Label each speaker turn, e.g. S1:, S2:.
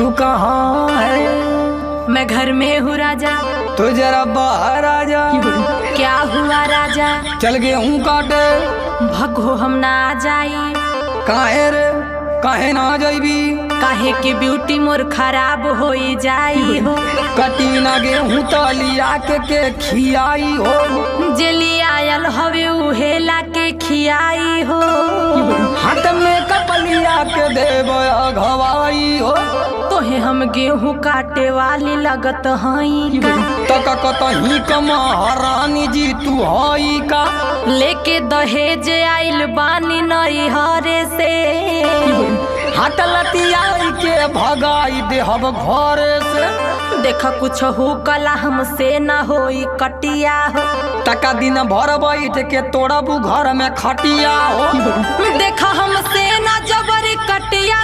S1: तू कहाँ है?
S2: मैं घर में हूँ राजा।
S1: तो जरा बाहर आ जा।
S2: क्या हुआ राजा?
S1: चल गेहूं काटे।
S2: भगो हम ना आ जाई।
S1: काहे रे, काहे ना जाइबी?
S2: काहे की ब्यूटी मोर खराब होई जाई हो।
S1: कटी ना गेहूं तलिया के खियाई हो।
S2: जेली आयल हवे उहेला के खियाई हो।
S1: हाथ में कपलिया के देव घवाई हो।
S2: तोहे हम गेहूं काटे वाली लगत हई का?
S1: तक कतही कमहारानी जी तू हई का?
S2: लेके दहेज आइल बानी नई हरे से।
S1: हाथ लतियाई के भगाई देहब घरे से।
S2: देख कुछ हो कला हमसे न होई कटिया हो।
S1: तका दिन भर बैठ के तोड़बू घर में खटिया हो।
S2: देख हमसे न जबर कटिया